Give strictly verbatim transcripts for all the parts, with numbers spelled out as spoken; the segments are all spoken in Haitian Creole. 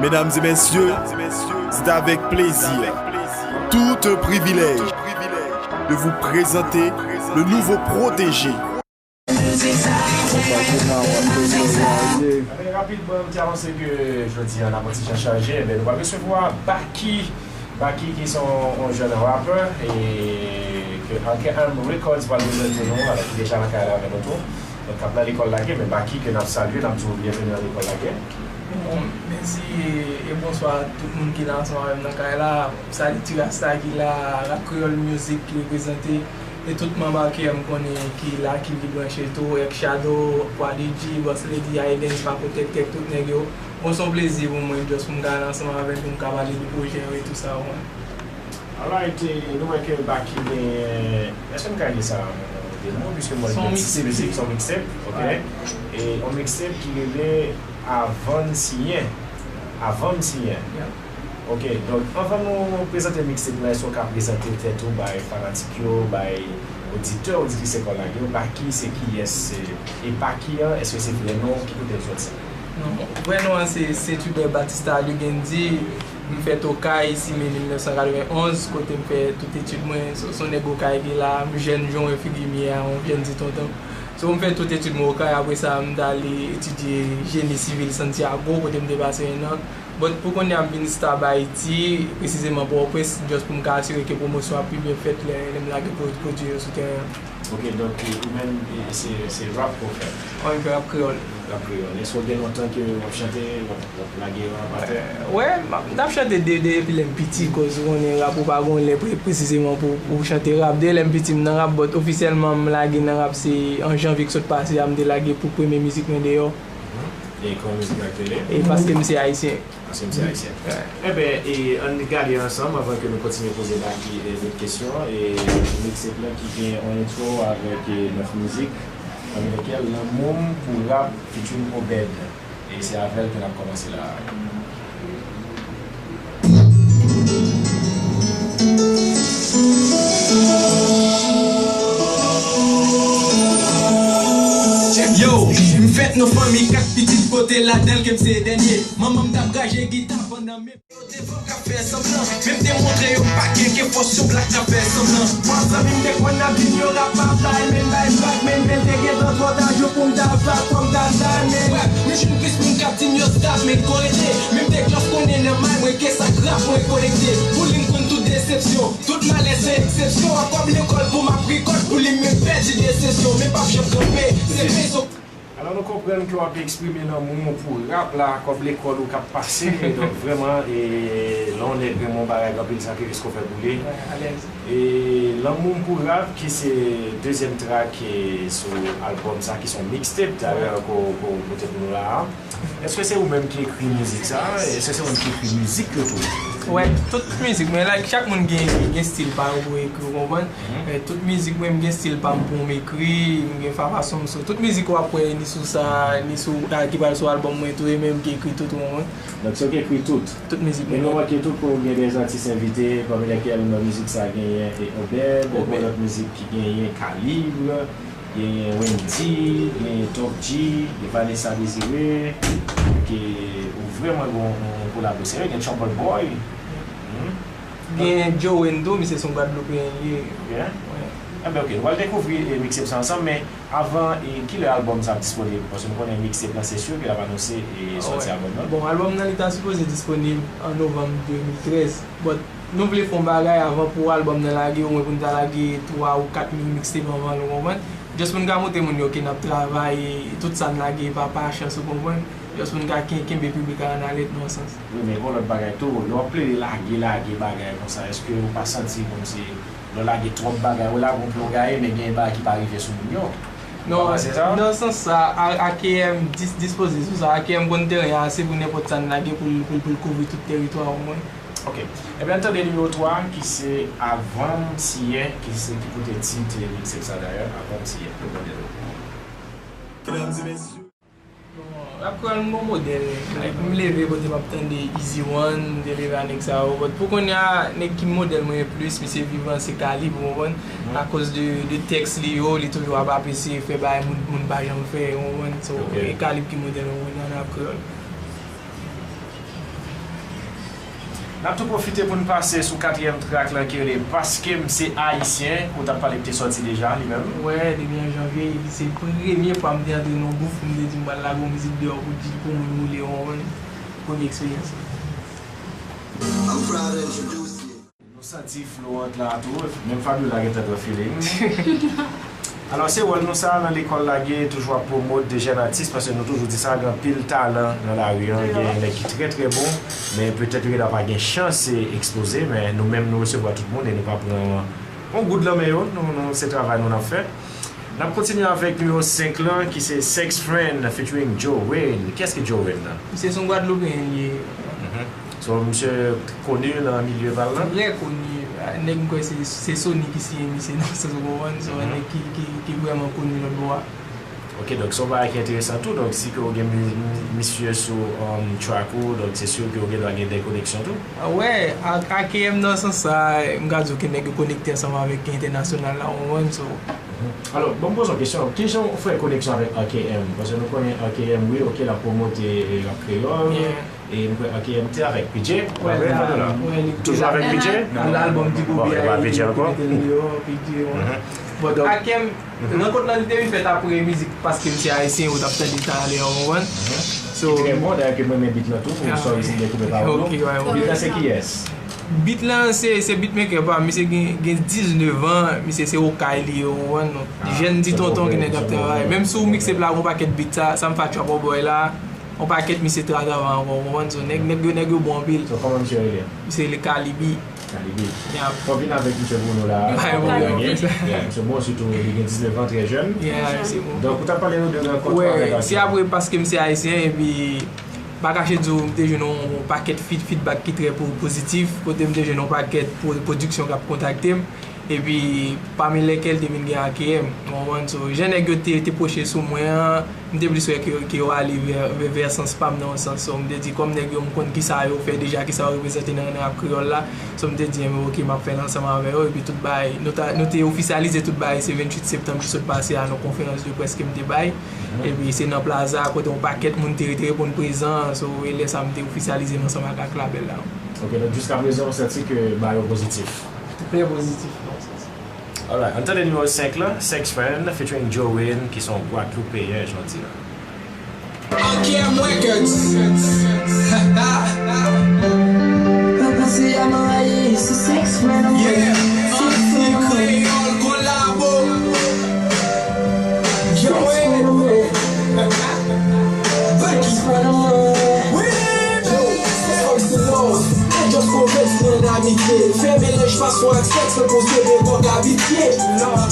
Mesdames et messieurs, c'est avec plaisir, tout un privilège de vous présenter le nouveau protégé. Enben, rapidman, m te anonse ke jodi a n ap yon ti jan chanje. Enben, nou pral resevwa Baky. Baky ki se yon, yon jèn rapè e ke Arkham Records pral prezante nou, alò ki deja nan kay la avè nou tou. Donk, k ap nan lekòl lage, men Baky ke n ap salye, n ap di w byenveni nan lekòl lage. Bon, mèsi e, e bonswa tout moun ki la ansanm avè m nan kay la. M salye Ti Rasta ki la, Rap Kreyòl Music ki reprezante, e tout manm Arkham m konnen ki la, ki, ki branche tou, Eric Shadow, Prodigy, Boss Lady, Aidens, Paco Tèk Tèk, tout nèg yo. Bon, se yon plezi pou mwen, just pou m ka la ansanm avè nou, pou m ka pale de pwojè yo e tou sa, w konprann. Alright, e, nou wè ke Baky genyen, èske m ka rele sa yon demo, piske mwen Se yon gen ti mixtape. Mizik, se yon mixtape, ok? Right. E yon mixtape ki rele Avan n Siyen. Avan m Siyen. Yeah. Ok, donk, anvan nou prezante mixtape la, èske w ka prezante tèt ou bay fanatik yo, bay oditè, oditris Lekòl Lage yo, Baky se kiyès, e Baky an, èske se vrè non, ki kote l sòti? Non, vrè non an se Saint Hubert Batista Lugandy. M fèt Okay, sis me mil nèf san katreven onz, kote m fè tout etid mwen. So, se yon nèg Okay ki la, m jèn, jan w wè figi m ye a, yon jèn ti tonton. So, m fè tout etid mwen Okay, apre sa, m t ale etidye jeni sivil Santiago, kote m te pase en an. But pou kounye a, m vin stable Ayiti, presizeman Pòtoprens, just pou m ka asire ke pwomosyon ap pi byen fèt lè, lè m lage pwo-, pwodui yo sou teren an. Ok, donk, e, ou menm, e, se, se rap ke w fè? Wi, m fè rap kreyòl. Rap kreyòl. Èske w gen lontan ke w ap chante, w ap, w ap lage rap atè? Wè, m ap, m t ap chante de, de, depi lè m piti, koz ou konnen rap ou pa gon lè pre-, presizeman pou, pou w chante rap. De lè m piti, m nan rap, but ofisyèlman, m lage nan rap, se an janvye k sot pase a, m te lage pou premye mizik mwen deyò. Mhm. E kòman mizik la te rele? E Paske m se Ayisyen. Paske m se Ayisyen. Wè. Enben, e, ann gade ansanm, anvan ke nou kontinye poze Baky, e, lòt kesyon, e, mixtape lan ki gen yon intro avèk, e, nèf mizik, pami lèkèl Lanmou m pou rap featuring Obed. E se avè l ke n ap kòmanse la a. Yo, m fèt nan fanmi kat pitit, kote ladan l ke m se dènye. Manman m t ap graje gita pandan men yo te vle k ap fè sanblan. Men m te montre yo pa gen ke fòs yon blak k ap fè sanblan. Mwa zanmi m te konn ap di m yo rap pa bay, men m bay vag, men m te gentan twò ta jou pou m ta vag, fò m ta vag, men. Wè, m jwenn plis moun k ap di m yo stop, men ko rete. Men m te just konnen nan may mwen ke sa k rap mwen konekte. Pou li m konn tout desepsyon, tout malè se eksepsyon. An kòb lekòl pou m ap rekòt, pou li m menm pèdi desepsyon, men p ap janm kanpe. Se peso. Alò, nou konprann ke w ap eksprime lanmou w pou rap la, kòb lekòl ou k ap pase. Donk, vrèman, e, lè w nèg renmen yon bagay, gen anpil sakrifis ke w fè pou li. Wè, alèz. E, Lanmou m pou rap, ki se dezyèm track, e, sou albòm sa, ki se yon mixtape, dayè, ke w, ke w pote pou nou la a. Èske se ou menm ki ekri mizik sa? Èske se ou menm ki ekri mizik yo tou? Wè, tout mizik mwen, like, chak moun gen, gen stil pa yo pou ekri, w konprann? Mhm. Men tout mizik mwen, m gen stil pa m pou m ekri, m gen fa-, fason m sou. Tout mizik w ap wè, ni sou sa, ni sou, a, ki pral sou albòm mwen tou, e mwen menm ki ekri tout, w konprann? Donk, se ou ki ekri tout? Tout mizik mwen. E nou remake tou ke w gen de atis envite, pami lèkèl nan mizik sa genyen, e, Obed, Obed. Gen lòt mizik ki genyen Kalib, genyen Wendy, genyen Top G, gen Vanessa Désiré, ke ou vrèman gen yon, yon kolabo serye, gen Trouble Boy. Hmm. Gen Joe Wendo, misye se yon Gwadloupeyen li ye. Ok. Wè. Enben, ok, nou pral dekouvri, e, mixtape sa ansanm, men avan, e, kilè albòm sa ap disponib? Paske nou konnen mixtape lan, se si ke l ap anonse, e, sòti albòm lan. Bon, albòm nan, li ta sipoze disponib an novanm de mil trèz. But nou vle fè yon bagay avan pou albòm nan lage, omwen pou n ta lage twa ou kat mini mixtape anvan l, ou konprann? Just pou n ka montre moun yo ke n ap travay, e tout sa n lage pa, pa chans, ou konprann? Just pou n ka ken-, kenbe piblik la an alèt nan yon sans. Wi, men gen yon lòt bagay tou, lè w ap plede lage, lage bagay konsa, èske w pa santi kòmsi lè w lage twòp bagay, w lage yon pil bagay, men gen bagay ki pa rive sou moun yo? Non, nan sans sa, A-, A K M dis-, dispoze sou sa. A K M konn teren an ase pou nenpòt sa n lage pou l, pou l, pou l kouvri tout teritwa omwen. Ok. Ebyen, ann tande nimewo twa, ki se Avan m Siyen, ki se, ki pote tit, e, mixtape sa dayè, Avan m Siyen. Nou tande l. Bon, rap kreyòl, m gon modèl. Like, m leve kote m ap tande Easy One, m te leve a nèg sa yo. But pou kounye a, nèg ki modèl mwen plis, misye vivan, se Kalib, ou konprann? Mhm. Akoz de, de tèks li yo, li toujou ap, ap eseye fè bagay moun, moun pa janm fè, ou konprann? So, ok, e Kalib ki modèl mwen nan rap kreyòl. N ap tou pwofite pou n pase sou katriyèm track lan ki rele Paske m se Ayisyen, ke w t ap pale ki te sòti deja, li menm. Wè, depi an janvye, se premye fwa m te antre nan yon gwoup, m te di m pral lage yon mizik deyò pou di l pou moun woule yon wonn. Premye eksperyans. I'm proud to introduce you. Nou santi Florent la tou, menm Fabiola gentan pran feeling. Alò, se wòl nou sa nan lekòl la, gen toujou ap pwomot de jèn atis, paske nou toujou di sa, gen anpil talan nan lari an, gen nèg ki trè, trè bon, men petèt yo gentan pa gen chans ekspoze, men nou menm nou resevwa tout moun e nou pa pran yon goud nan men yo, nou, nou se travay nou n ap fè. N ap kontinye avèk nimewo senk lan, ki se Sex Friend featuring Joe Wayne. Kiyès ki Joe Wayne nan? Misye se yon Gwadloupeyen li ye. Mhm. So, misye koni nan milye pa l lan? Trè koni. Nèg m kwè se, se Sony ki siyen misye nan sans ou konprann. Se yon nèg ki, ki, ki vrèman koni lòt bò a. Ok, donk se yon bagay ki enteresan tou. Donk si ke w gen mi-, mi-, misye sou um, track ou, donk se si ke w gen dwa gen de koneksyon tou. A wè, A K M nan sans sa, m ka di w ke nèg yo konekte ansanm avèk entènasyonal la, ou konprann, so. Mhm. Alò, ban m poze yon kesyon. Kijan w fè koneksyon avèk A K M? Paske nou konnen A K M, wi, ok, l ap pwomote e, rap kreyòl. Yeah. E m kwè A K M te avèk P J. Wè, wè, la, wè, li te toujou la. Avèk P J? Nan albòm Dipo. Bon, e pa P J ankò? P J, wè. Mhm. Bon, donk, A K M, rankont lan li te vin fèt apre mizik Paske m se Ayisyen, ou t ap tande talè a, ou konprann? Mhm. So, ki trè bon, dayè ke m renmen beat lan tou, pou m sòri si m gen koupe pawòl ou. Ok, wè, wè. Beat lan se kiyès? Beat lan se, se beatmaker pa m, misye gen, gen diznèf an, misye se Okay li ye, ou konprann? Jèn ti tonton ki nèg ap travay. Menm si w mixtape la, gon pakèt beat sa, sa m fè Trouble Boy la, yon pakèt misye tra travay ankò, ou konprann? So, nèg, nèg yo, nèg yo bon anpil. So, kòman misye rele? Misye rele Kalibi. Kalibi. Yap. Fò vin avèk misye pou nou la. Pa gen pwoblèm. Yeah, misye bon, sitou li gen diznèf an, trè jèn. Yeah, misye bon. Donk, ou t ap pale nou de rankont ou avèk Wè, se apre Paske m se Ayisyen, epi m pa kache di w, m te jwenn yon, yon pakèt feed, feedback ki trè po-, pozitif, kote m te jwenn yon pakèt pwo-, pwodiksyon k ap kontakte m. Epi, pami lèkèl te vin gen A K M, ou konprann? So, jan nèg yo te, te pwoche sou mwen an, m te plis wè ke, ke yo ale vè, vè, vè sans pa m nan yon sans. So, m te di, kòm nèg yo, m konn kisa yo fè deja, kisa yo reprezante nan, nan rap kreyòl la. So, m te di, enben, ok, m ap fè l ansanm avè yo. Epi tout bagay, nou ta, nou te ofisyalize tout bagay, se venntuit septanm ki sot pase a, nan konferans de près ke m te bay. Epi se nan Plaza, kote yon pakèt moun te, te reponn prezan. So, e lè sa, m te ofisyalize m ansanm ak, ak labèl la. Ok, donk jiskaprezan, ou santi ke bagay yo pozitif? Trè pozitif, non, sa, sa. Alright, ann tande nimewo senk lan, Sex Friend featuring Joe Wayne, ki se yon Gwadloupeyen, jan w di la. R K M Records. Papa se Yamaha, se Sex Friend. Yeah, Anti Kreyòl Kolabo. Joe Wayne. Back. Wi, baby. Yo, se Fox Love. Just pwovens nan labitye. Fè melaj pasyon ak sèks, tankou se de kòk abitye.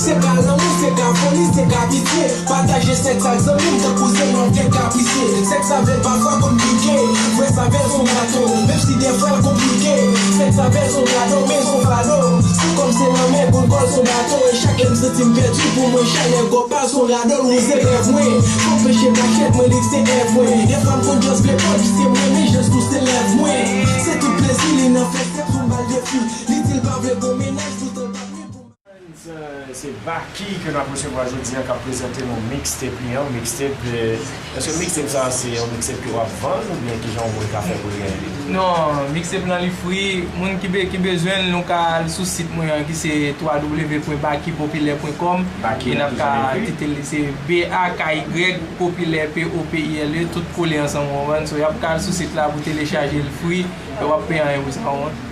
Se ka lanmou, se ka foli, se ka pitye. Pataje sèks ak zanmi m, tankou se yon vye kaprisye. Sèks avè l pafwa konn pike, vre sa bèl son bato. Menm si dèfwa l konplike, sèks avè l son kado, men son fado. Se kòm se lanmè, konn kòl son bato. E chak lè m santi m pèdi, pou mwen chalè gòp pa son radòl, wouze rèv mwen. Fò m peche kachèt, mwen li se èv mwen. Dèfwa m konn just vle pòl, piske mwen renmen jan l souse lèv mwen. Se tout plezi li nan fè sèks, yon bal defi. Li di l pa vle gon mennaj, poutan l pa vle pou m. Se Baky ke n ap resevwa jodi a k ap prezante nou mixtape li an, mixtape, eh, èske mixtape sa a se yon mixtape ke w ap vann oubyen kijan yon moun ka fè pou l genyen li? Non, mixtape lan li free, moun ki be-, ki bezwen l, nou ka al sou sit mwen an ki se w w w pwen baky popilè pwen kòm. Baky e n ap ka titile se B A K Y popilè P O P I L E, tout kole ansanm, w konprann? So, y ap ka al sou sit la pou telechaje l free, e w ap peye anyen pou sa, w konprann?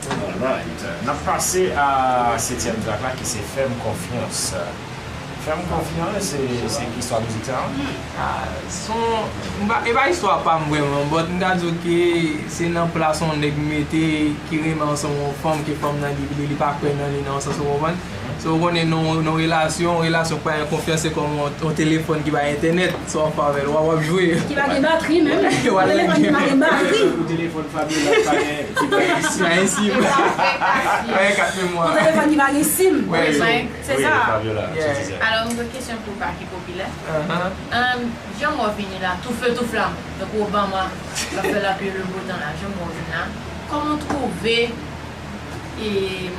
Alright. N ap pase a setyèm track la ki se Fè m konfyans. Fè m konfyans, se, se ki istwa mizik sa a? Ah, son, m pa, e pa istwa pa m vrèman, but m ka di w ke se nan plas yon nèg mete ki renmen ansanm yon fanm ke fanm nan li, li, li pa kwè nan li nan yon sans, ou konprann? So, ou konnen nan, nan yon relasyon, yon relasyon ki pa gen konfyans, se kòm yon, yon telefòn ki pa gen entènèt, sa w ap fè avè l, w ap, w ap jwe. Ki pa gen batri menm. Yon telefòn ki pa gen batri. Pou telefòn Fabiola ki pa gen, ki pa gen sim. Pa gen sim. Pa gen kat memwa. Yon telefòn ki pa gen sim. Wè, so, se sa. Fabiola, tu disais. Alò, m gen kesyon pou Baky Popilè. Aham. Jan mò vini la, tou fe tou flam, tankou Obama, l ap fè lapli e le bo tan la, jan mò vini la, kòman w twouve e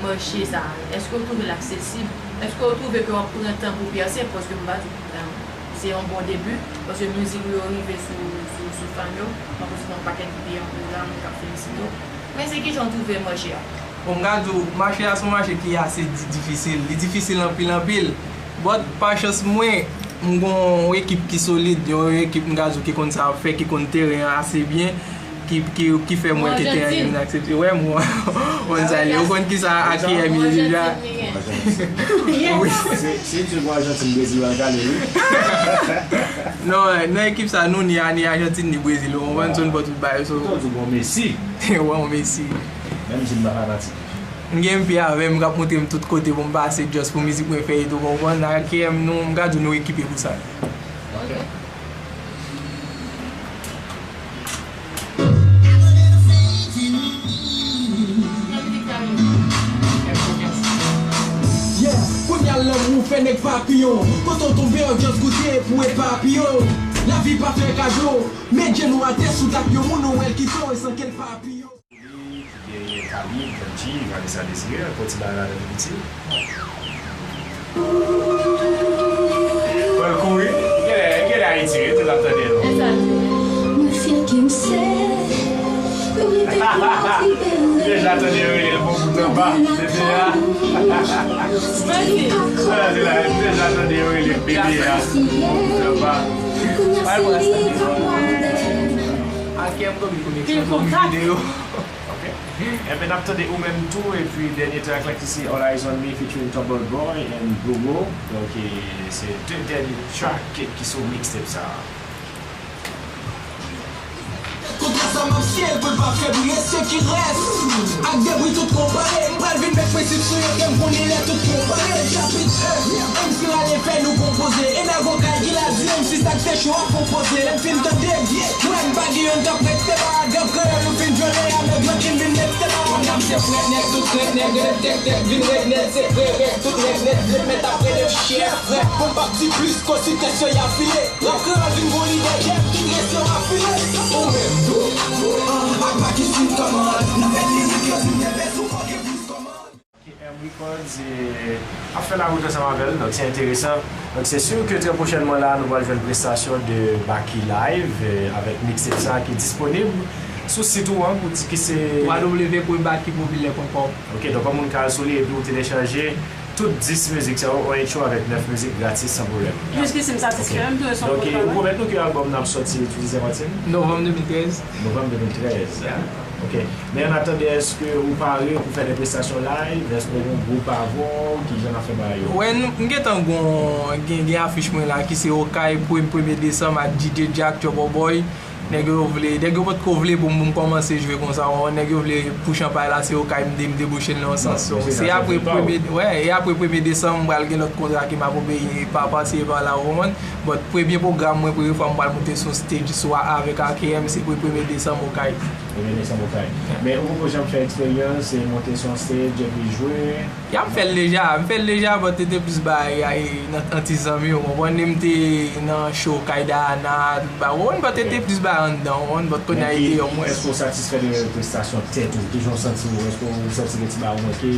mache sa a? Èske w twouve l aksesib? Èske w twouve ke w ap pran tan pou w pèse? Paske m pa di, eh, se yon bon debi, paske mizik ou yo rive sou, sou, sou fan yo, mwen konn yon pakèt videyo an prezan, moun k ap felisite w. Èske kijan w twouve mache a? Bon, m ka di w, mache a se yon mache ki ase di- difisil. Li difisil anpil, anpil. But, pa chans mwen, m gon yon ekip ki solid, yon ekip m ka di w ki konn sa y ap fè, ki konn teren an ase byen, ki, ki, ki fè m wè ke teren an vin aksepte. Wè, mwen, konn sa li. Ou konn ki sa A K M ye deja? Wi. Se, se yon Ajantin Brezil an kale, wi. Non, nan ekip sa, nou ni, ni Ajantin, ni Brezil. Ou konprann, se yon bò tout bagay, so. Ou di bon Messi. Wè, yon Messi. Menm si m pa fanatik. M gen M P avè m k ap montre m tout kote pou m pase, just pou mizik mwen fè e tou, konprann? A K M nou, m ka di nou ekipe pou sa. Ok. Yeah, kounye a lanmou fè nèg papiyon. Kote w tonbe, w just goute pou epapiye w. Lavi pa fè kado. Met jenou atè sou dak yon moun, ou wè l kite w e san ke l papiye w. Li, ki gen Khalid, Don G, Vanessa Désiré, ankò ti bagay ladan tou piti. Pran l kouri. Genlè, genlè Ayiti, wi, te t ap tande nou. Mwen fè ke m se, wi, te t ap tande. Deja tande yo rele l bon bout anba, bebe a. Deja tande yo rele bebe a, bon bout anba. Al kè m konbyen koneksyon pou videyo. Ok. Enben, n ap tande ou menm tou, epi dènye track la ki se All Eyez on Me featuring Tumble Boy and Bobo. Donk, e, se de dènye track ki sou mixtape sa a. Kontra sa m ap syel pou l pa fè bri, e se ki rès. Ak debri tout konpare, m pral vin met prensip sou yo, ke m konnen lè tout konpare. Chapit e, M C Rale fè nou konpoze, e nèg okay ki la di M C sa k te cho ap konpoze. Lè m fin tande, wè m pa gen youn k ap ret, se pa rap kreyòl nou fin vyole a, nèg yo ki vin met, se pa rap. N ap se frè nèg, tout frè nèg, rèd tèk tèk, vin rèd nèt, se frè rèd, tout rèd nèt, vle met ap rele chèf. Frè, pou m p ap di plis, kositèsyon y ap file. Rap kreyòl vin gon lidè, yeah, tout rès yo ap file. Ou menm tou, ah, ak Baky Street Command. N ap fè mizik yo, si m te fè sou kò gen plis kòmand. K M Records, e, ap fè lawout ansanm avè l, donk se enteresan. Donk se si ke trè pwochènman la, nou pral jwenn prestasyon de Baky Live, e, avèk mixtape sa ki disponib sou sit ou an, pou di ki se w w w pwen baky popilè pwen kòm. Ok, donk yon moun ka al sou li epi ou telechaje tout dis mizik sa yo, on intro avèk nèf mizik gratis san pwoblèm. Jiskaske m satisfè, m toujou son pwoblèm. Donk, e, ou pwomèt nou ke albòm nan ap sòti tou dizyèm pati? Novanm de mil trèz. Novanm de mil trèz. Yeah. Ok. Men an atandan, èske ou pare pou fè de prestasyon live? Èske ou gen yon gwoup avè w? Kijan n ap fè bagay yo? Wè, nou, m gentan gon, gen, gen afich mwen la ki se Okay, premye, premye desanm ak D J Jack, Trouble Boy. Nèg yo vle, nèg yo potko vle pou m, pou m kòmanse jwe konsa, w konprann? Nèg yo vle pou chanpay la, se Okay m de-, m debouche l nan yon sans. So, se apre premye, wè, e apre premye desanm, m pral gen lòt kontra ke m ap obeye pa pase pa la, w konprann? But premye pwogram mwen, premye fwa m pral monte sou stage, swa avèk A K M, se pre-, premye desanm Okay. Premye desanm Okay. Men ou poko janm fè eksperyans, e monte sou yon stage epi jwe? Ya, m fè l deja, m fè l deja, but te, te plis bay, ay, nan, an ti zanmi, w konprann, m te nan show kay Dayana, tout bagay, w konprann, but te, te plis bay anndan, w konprann, but kounye a e deyò mwens. Èske w satisfè de prestasyon tèt ou? Kijan w santi w? Èske w santi gen ti bagay ou manke?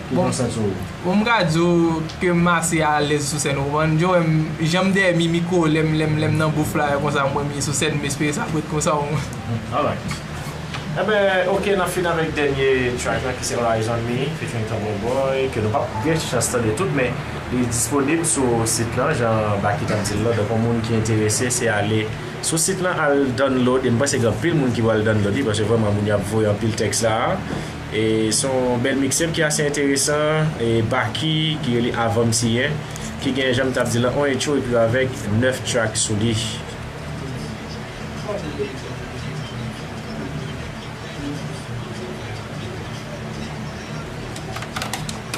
Kijan w santi w? Bon, m ka di w ke m ase alèz sou sèn, w konprann, jan w wè m, jan m dèyè mi-, mikwo, lè m, lè m, lè m nan bouf la, konsa m wè m ye sou sèn, m espere sa ap ret konsa, w konprann. Alright. Enben, ok, n ap fin avèk dènye track la ki se All Eyez on Me featuring Tumble Boy, ke nou p ap gen chans tande tout, men li disponib sou sit lan, jan Baky t ap di l la. Donk, yon moun ki enterese, se ale sou sit lan, al download, e m panse gen anpil moun ki pral download li, paske vrèman, moun yo ap voye anpil tèks la. E se yon bèl mixtape ki ase enteresan, e Baky, ki rele Avan M C N, ki gen, jan m t ap di l la, on intro, epi avèk nèf track sou li.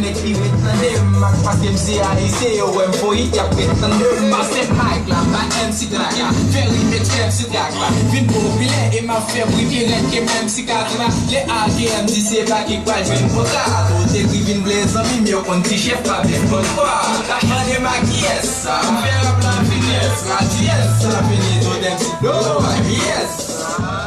Nèg ki ret tande m, ak paske m se ayisyen, yo wè m foyit, y ap ret tande m. Pase mic la, ba M C track la, fè remix M C track la, vin popilè, e m ap fè bri pi rèd ke menm si Katrina. Lè A K M di se pa ki k pral jwenn kontra, tou te ki vin vle zanmi m, yo konn ti chèf pa vle konn kwa. T ap mande m a kiyès sa, m fè rap la finès, la dyès, sa fini tout M C, no, yes.